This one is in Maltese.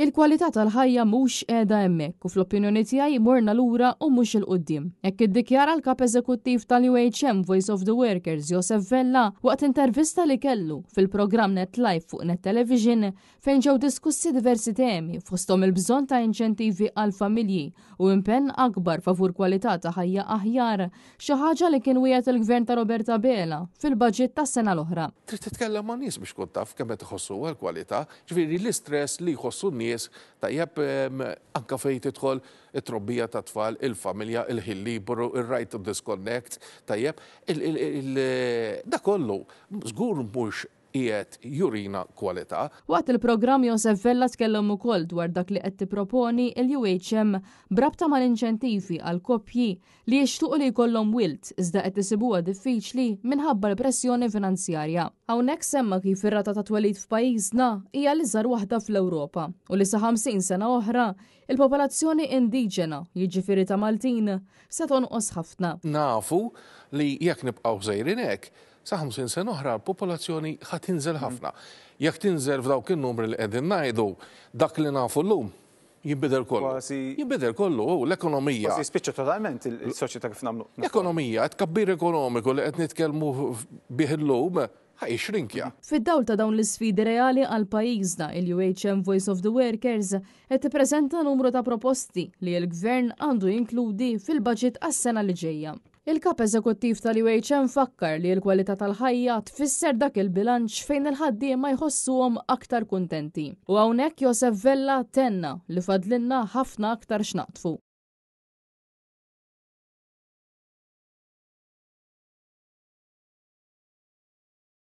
Il-kwalità tal-ħajja mhux qiegħda hemmhekk u fl-opinjoni tiegħi morna lura u mhux 'il quddiem. Hekk iddikjara l-Kap Eżekuttiv tal-UHM Voice of the Workers Josef Vella waqt intervista li kellu fil-programm Net Live fuq Net Television fejn ġew diskussi diversi temi fosthom il-bżonn ta' inċentivi għall-familji u impenn akbar favur kwalità ta' ħajja aħjar, xi ħaġa li kien wiegħed il-Gvern ta' Robert Abela fil-baġit tas-sena l-oħra. Trid titkellem ma' nies biex tkun taf kemm qed iħossuha l-kwalità, ġifieri l-istress li jħossu n-nies tajjeb anke fejn tidħol it-trobbija tat-tfal, il-familja, il-ħin liberu, ir-right to disconnect, tajjeb, dak kollu żgur mhux qiegħed jurina kwalità. Waqt il-programm Josef Vella tkellem ukoll dwar dak li qed tipproponi l-UHM b'rabta mal-inċentivi għal koppji li jixtuqu li jkollhom wild iżda qed isibuha diffiċli minħabba l-pressjoni finanzjarja. Hawnhekk semma kif ir-rata ta' twelid f'pajjiżna hija l-iżgħar waħda fl-Ewropa u li sa 50 sena oħra il-popolazzjoni indiġena, jiġifieri ta' Maltin, se tonqos ħafna. Nafu li jekk nibqgħu sejrin hekk, Sa 50 sena oħra l-popolazzjoni ħa tinżel ħafna. Jekk tinżel f'dawk in-numri li qegħdin ngħidu, dak li nafu llum jinbidel kollu. Jinbidel kollu, u l-ekonomija. Kważi jispiċċa totalment il-soċjetà kif nagħmlu. L-ekonomija, tkabbir ekonomiku li qed nitkellmu bih illum, ħa jixrinkja. Fid-dawl ta' dawn l-isfidi reali għal pajjiżna, il-UHM Voice of the Workers qed tippreżenta numru ta' proposti li l-Gvern għandu jinkludi fil-baġit għas-sena li ġejja. Il-Kap Eżekuttiv tal-UHM fakkar li l-kwalità tal-ħajja tfisser dak il-bilanċ fejn il-ħaddiema jħossuhom aktar kuntenti. U hawnhekk Josef Vella tenna li fadlilna ħafna aktar x'naqdfu.